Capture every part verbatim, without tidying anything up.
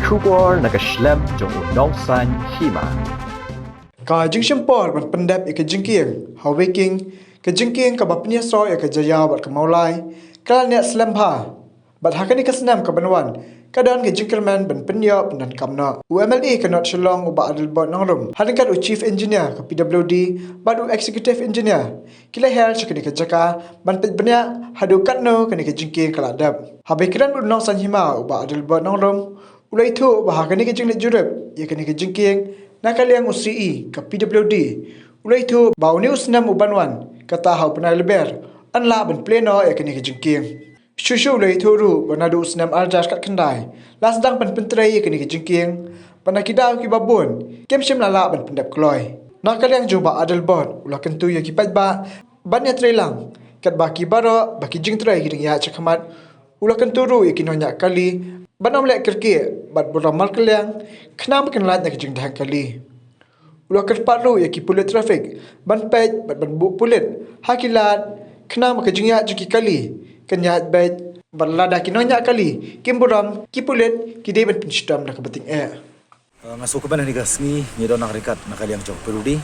Khubor na ka shlem jong u Nongsaiñ Hima. Ka jingshim por ban pyndep ïa ka jingkieng ha Wei King, ka jingkieng kaba pynïasoh ïa ka Jaïaw bad ka Mawlai, ka la neh slem bha. Bad ha kane ka snem kaban wan, ka don ka jingkyrmen ban pynïoh pyndonkam noh. U M L A ka North Shillong u Bah Adelbert Nongrum, ha ryngkat u Chief Engineer ka P W D bad u Executive Engineer, ki la her sha kane ka jaka ban peit bniah haduh katno kane ka jingkieng ka la dep. Haba ïakren bad u Nongsaiñ Hima, u Bah Adelbert Nongrum u la ïathuh ba ha kane ka jingleit jurip ïa kane ka jingkieng na ka liang u C E ka P W D, u la ïathuh ba une u snem uban wan, kata ha u bnai Lber, yn lah ban plie noh ïa kane ka jingkieng. Shuh shuh u la ïathuh ruh ba naduh u snem ar hajar khatkhyndai la sdang ban pyntrei ïa kane ka jingkieng, bad na ki daw kiba bun kim shym la lah ban pyndep kloi. Na ka liang jong u Bah Adelbert, u la kyntu ïa ki paidbah ban ïatrei lang, katba ki baroh ba ki jingtrei ki dang ïaid shakhmat. U la kyntu ruh ïa ki nongñiah kali ban ym leh kyrkieh bad burom markylliang, khnang ba kin lait na ka jingdheng kali. U la kyrpad ruh ïa ki pulit traffic ban peit bad ban buh pulit ha ki lad, khnang ba ka jingïaid jong ki kali kan ïaid beit, bad lada ki nongñiah kali kim burom, ki pulit ki dei ban pynshitom da kaba tyngeh. Uh, nga sngewkmen ha kane ka sngi ngi don nang ryngkat na ka liang jong P W D,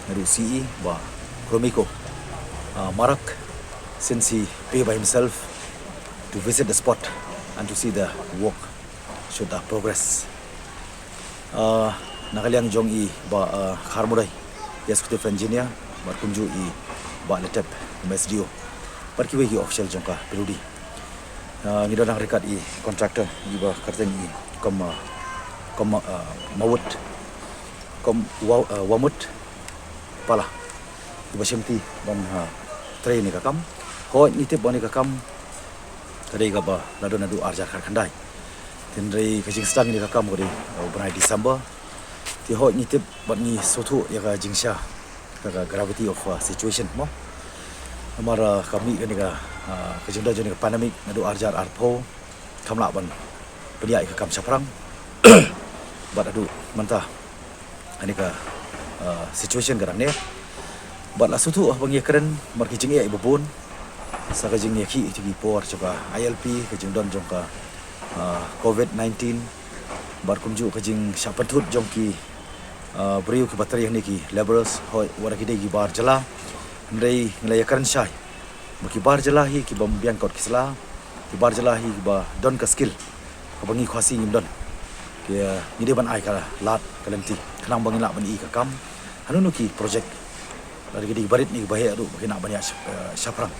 naduh C E Bah Gromyko, uh, Marak, since he pay by himself to visit the spot and to see the work should, uh, progress. Uh, na ka liang jong i Bah, uh, Kharmudai, i Executive Engineer, bad kumjuh i Bah Letep, M S D O, bad kiwei ki official jong ka P W D. Uh, ngi don nang ryngkat i contractor, i ba kyrteng i Kom, uh, Kom, uh, Mawut, Kom Wa-, uh, Wamut Pala, i ba shimti ban, uh, trei ïa kane ka kam. Hooid, ngi tip ba kane ka kam ka dei kaba la don naduh ar hajar khatkhyndai. Hynrei ka jingsdang ïa kane ka kam ka dei, uh, u bnai December. Te hooid, ngi tip bad ngi sngewthuh ïa ka jingshisha, ka, ka gravity of, uh, situation mo. Namar, uh, ka mih kane ka, uh, ka jingdon jong kane ka pandemic naduh ar hajar arphew, kam lah ban pynïaid ïa ka kam shaphrang. Bad haduh mynta kane ka, uh, situation ka dang neh. Bad la sngewthuh haba ngi ïakren namar ki jingeh iba bun, sa ka jingïakhih ïa ki por jong ka I L P, ka jingdon jong ka, uh, covid nineteen, bad kumjuh ka jingshah pynthut jong ki, uh, briew kiba trei hangne, ki labourers, hooid, wat la ki dei ki bar jylla. Hynrei ngi la ïakren shai ba ki bar jylla hi kiba ym biang kot ki sla, ki bar jylla hi kiba don ka skill kaba ngi Khasi ngim don. Ki, uh, ngi dei ban ai ka lad ka lynti khnang ba ngin lah ban ïoh ïa ka kam hano hano ki project. Lada ki dei ki barit ne ki baheh ruh ba kin nang ban ïaid shap-, eh, shaphrang.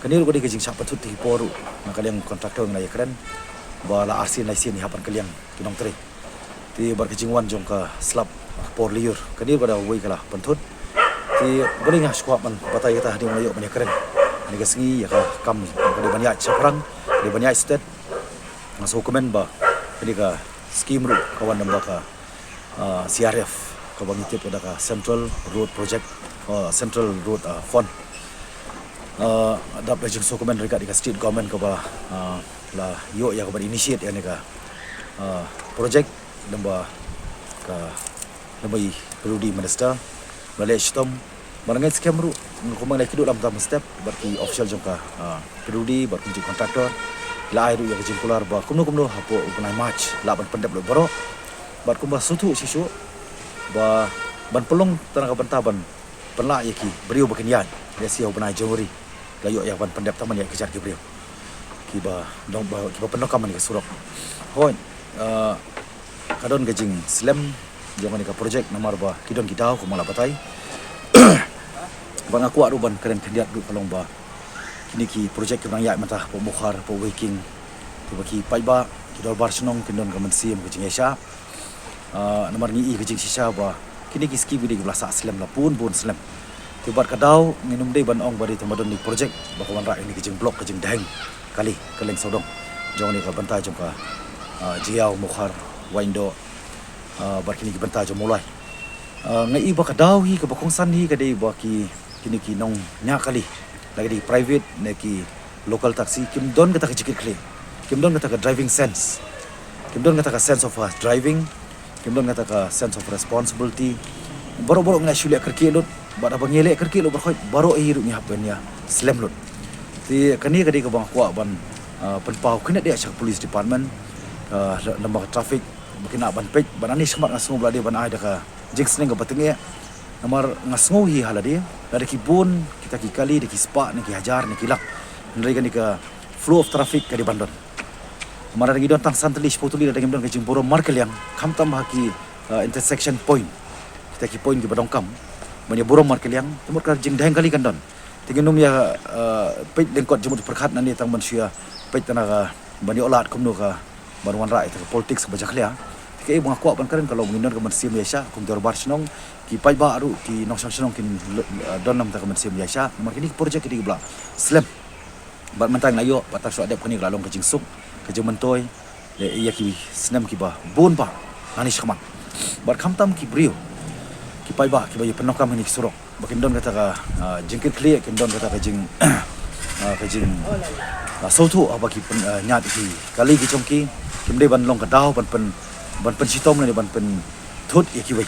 Kane ruh ka dei ka jingshah pynthut ïa ki por ruh na ka liang contractor, ngi la ïakren ba la arsien laisien ngi hap ban kylliang ki nongtrei. Te bad ka jingwan jong ka slap ha ka por lyiur, kane ruh ka dei kawei ka la pynthut. Te balei nga shu kwah ban batai kata, hadien ba nga la ïoh ban ïakren ha kane ka sngi ïa ka kam ka dei ban ïaid shaphrang, ka dei ban ïaid stet. Nga sngewkmen ba kane ka scheme ruh ka wan lyngba ka, ah, C R F, kaba ngi tip ka da ka Central Road Project, ah, Central Road, ah, Fund. Ah, dap da ka jingsngewkmen ryngkat ïa ka state government kaba, ah, la ïoh ïa kaban initiate ïa kane ka, ah, project, lyngba ka, lyngba i P W D minister ba la leh shitom. Bad nga ngeit skhem ruh, kumba nga la ïakynduh lamtam mynstep bad ki official jong ka, ah, P W D bad kumjuh ki contractor, la ai ruh ïa ka jingkular ba kumno kumno hapoh u bnai March lah ban pyndep lut baroh. Bad kumba sngewthuh shisha ba ban pynlong tang na ka bynta ban pynlah ïa ki briew ba kin ïaid, lehse ha u bnai January la ïoh ïa kaban pyndep tang ban ïaid kjat ki briew kiba don ba, kiba pyndonkam ïa ka surok. Hooid, ah, ka don ka jingslem jong kane ka project namar ba ki don ki daw kumba la batai. Bad nga kwah ruh ban kren khyndiat ruh ka long ba kine ki project kiba dang ïaid mynta hapoh Mawkhar, hapoh Wei King, kiba ki paidbah, ki dorbar shnong kin don ka mynsiem ka jingïaishah. Ah, namar ngi i ka jingshisha ba kine ki scheme ki dei kiba la sah slem, la bun bun slem. Te bad ka daw ngin ym dei ban ong ba dei tang ba don ki project ba ka wanrah ïa kane ka jingblock, ka jingdheng kali kylleng sawdong jong kane ka bynta jong ka, ah, Jaïaw, Mawkhar, Waindoh, ah, bad kine ki bynta jong Mawlai. Ah, nga i ba ka daw hi kaba kongsan hi ka dei ba ki, kine ki nongñiah kali, la ki dei private ne ki local taxi, kim don kata ka jingkitkhlieh, kim don kata ka driving sense, kim don kata ka sense of, uh, driving, kim don kata ka sense of responsibility. Baroh baroh ngi la shu leh kyrkieh lut, bad haba ngi leh kyrkieh lut baroh, baroh hi ruh ngi hap ban ïa slem lut. Te kane ka dei kaba nga kwah ban, uh, pynpaw khyndiat sha ka police department, uh, lyngba ka traffic, ba kin lah ban peit, ba nangne shakhmat nga sngew ba la dei ban ai da ka jingsneng kaba tyngeh. Namar nga sngew hi ha lade, lada ki bun kita ki kali, da ki spah ne ki hajar ne ki lak, hynrei kane ka flow of traffic ka dei ban don. Namar lada ngi don tang san tylli shiphew tylli, lada ngim don ka jingburom markylliang, khamtam ha ki, uh, intersection point, kita ki point kiba donkam ban ïa burom markylliang, te mut ka jingdheng kali kan don. Te ngin ym ïa, uh, peit lyngkot jingmut pyrkhat nangne tang ban shu ïa peit tang na ka ban ïoh lad kumno ka ban wanrah ïa ka politics kaba jakhlia. Te kaei ba nga kwah ban kren ka long ba ngin don ka mynsiem ïaishah kum dorbar shnong, ki paidbah ruh, ki nongshong shnong kin, uh, don lang da ka mynsiem ïaishah. Namar kine ki project ki dei kiba la slem. Bad mynta ngi la ïoh, bad tang shu la dep kane ka la long ka jingsuk, ka jingmyntoi ïa, ïa ki snem kiba bun bha nangne shakhmat. Bad khamtam ki briew, ki paidbah kiba ïa pyndonkam kine ki surok, ba kin don kata ka, ah, jingkitkhlieh, kin don kata ka jing, ah, ka jing, ah, sngewthuh, ah, ba ki pyn, ah, ñiad ïa ki kali ki jong ki. Kim dei ban long ka daw ban pyn, ban pynshitom lane ban pynthut ïa kiwei.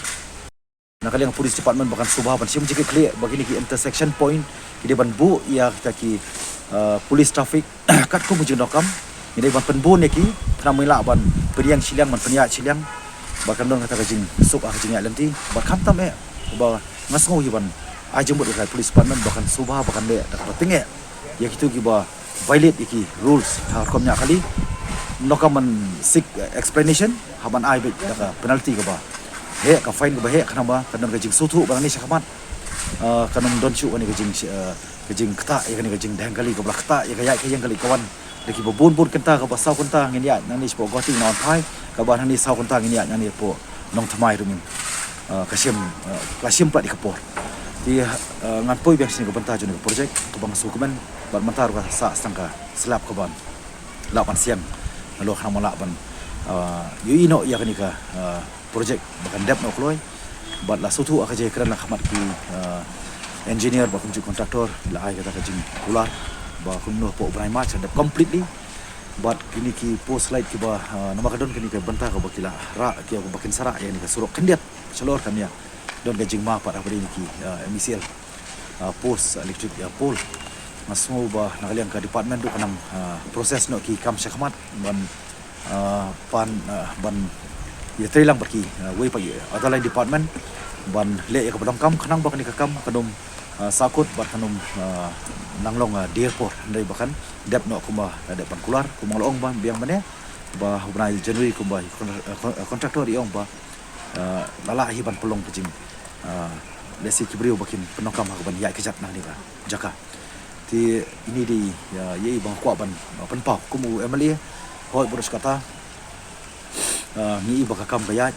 Na ka liang police department ba kan sngewbha ban shim jingkitkhlieh ba kine ki intersection point ki dei ban buh ïa kita ki, uh, police traffic katkum ka jingdonkam. Ngi dei ban pynbun ïa ki, khnang ba ngin lah ban pynïeng shiliang, ban pynïaid shiliang, ba kan don kata ka jingsuk ha ka jingïaid lynti. Bad khamtam eh ba nga sngew hi ban ai jingmut ïa ka police department ba kan sngewbha, ba kan leh da kaba tyngeh ïa kito kiba violate ïa ki rules ha ka rukom ñiah kali. Ym donkam ban seek, eh, explanation, hap ban ai beit da ka penalty kaba heh, ka fine kaba heh, khnang ba kan don ka jingsngewthuh ba nangne shakhmat, eh, kan ym don shuh kane ka jing, eh, ka jingktah ïa kane ka jingdheng kali kaba la ktah ïa ka ïaid ka ïeng kali ka wan da kiba bun bun kynta, kaba saw kynta ngin ïaid nangne shapoh Guwahati, na Wan Phai, kaba nangne saw kynta ngin ïaid nangne hapoh Nongthymmai ruh ngin, eh, ka shim, eh, ka shim pat ïa ka por. Te, eh, ngan poi biang sha kane ka bynta jong kane ka project kaba nga sngewkmen, bad mynta ruh ka sah tang ka slab kaban lah ban siang nalor, khnang ba lah ban, eh, ïohi noh ïa kane ka, eh, project ba kan dep noh kloi. Bad la sngewthuh ha ka jingkren la khmat ki, eh, engineer bad kumjuh contractor, la ai kata ka jingkular ba kumno hapoh u bnai March kan dep completely. Bad kine ki post light kiba, ah, namar ka don kine ki bynta kaba ki la rah, kiba kin sa rah ïa kane ka surok khyndiat shalor, kan ïa don ka jingma pat haba ïa kine ki, ah, M E C L, ah, post, ah, electric, ah, pole. Nga sngew ba na ka liang ka department ruh kan nang, ah, process noh ki kam shakhmat ban, ah, pan, ah, ban ïatrei lang bad ki, ah, wei pat, ah, other line department ban leh ïa kaba donkam, khnang ba kane ka kam kan ym, ah, sahkut bad kan ym, ah, nang long, ah, dier por, hynrei ba kan dep noh kumba la dep ban kular. Kumba nga la ong ba biang mynne, ba u bnai January kumba kon-, kon-, contractor i ong ba, ah, la lah hi ban pynlong ka jing, ah, lehse ki briew ba kin pyndonkam ha kaban ïaid kjat na kane ka jaka. Te ine i dei, ah, ïa i ba nga kwah ban, ah, pynpaw kum u M L A. Hooid, bad ruh kata, ah, ngi i ba ka kam ka ïaid.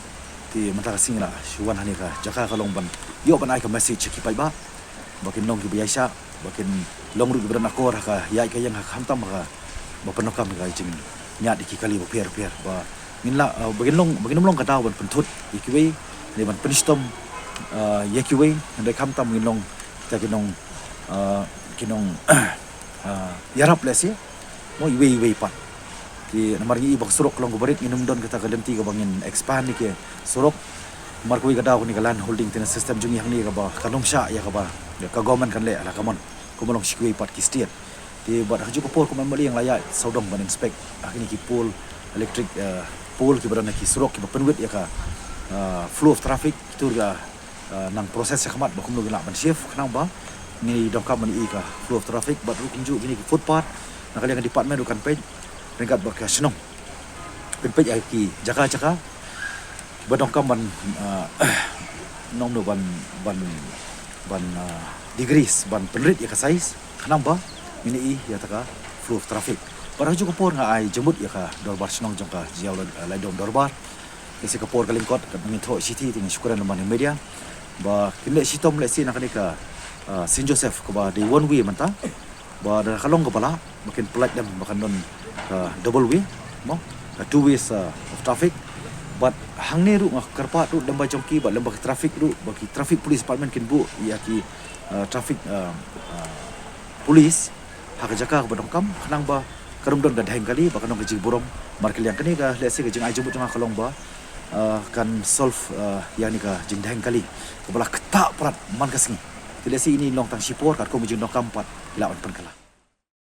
Te mynta ka sngi la shu wan ha kane ka jaka ka long ban ïoh ban ai ka message sha ki paidbah ba kin long kiba ïaishah, ba kin long ruh kiba don akor ha ka ïaid ka ïeng, ha ka khamtam ha kaba pyndonkam ha ka jingñiad ïa ki kali bapher bapher, ba ngin lah, ah, ba kin long, ba kin ym long ka daw ban pynthut ïa kiwei ne ban pynshitom, ah, ïa kiwei, hynrei khamtam ngin long kita ki nong, ah, ki nong, ah, ïarap lehse mo iwei iwei pat. Te namar ngi i ba ka surok ka long kaba rit, ngin ym don kata ka lynti kaba ngin expand ïa ki surok. Namar kawei ka daw kane ka land holding tenure system jong ngi hangne kaba kan ym shah ïa kaba ka government kan leh la ka mon, kumba long sha kiwei pat ki state. Te bad ha kajuh ka por kum M L A nga la ïaid sawdong ban inspect ha kine ki pole, electric, eh, pole kiba don ha ki surok kiba pynwit ïa ka, eh, flow of traffic. Kito ruh ka, eh, nang process shakhmat ba kumno kin lah ban shift, khnang ba ngi donkam ban i ka flow of traffic. Bad ruh kumjuh kine ki footpath, na ka liang ka department ruh kan peit ryngkat bad ka shnong, pynpeit ïa ki jaka jaka ba donkam ban, ah, nongno ban, ban, ban, ah, decrease, ban pynrit ïa ka size, khnang ba ngin i ïa kata ka flow of traffic. Bad ha kajuh ka por nga ai jingmut ïa ka dorbar shnong jong ka Jaiaw Lai-, Laitdom Dorbar. Te sha ka por ka lyngkot ka ngin thoh shithi, te ngin shukran lem bad ïa ka media ba kin leh shitom lehse na kane ka, ah, Saint Joseph kaba dei one way mynta, ba da ka long kaba lah ba kin pynlait lem ba kan don, ah, double way, mo, ka two ways, ah, of traffic. Bad hangne ruh nga kyrpad ruh lem bad jong ki, bad lem bad ki traffic ruh, ba ki traffic police department kin buh ïa ki, ah, traffic, ah, ah, police ha ka jaka kaba donkam, khnang ba kan ym don ka dheng kali, ba kan don ka jingburom markylliang. Kane ka lehse ka jingai jingmut jong nga ka long ba, ah, kan solve, ah, ïa kane ka jingdheng kali kaba la ktah palat man ka sngi. Te lehse ine i long tang shipor, katkum ka jingdonkam pat i lah ban pynkylla.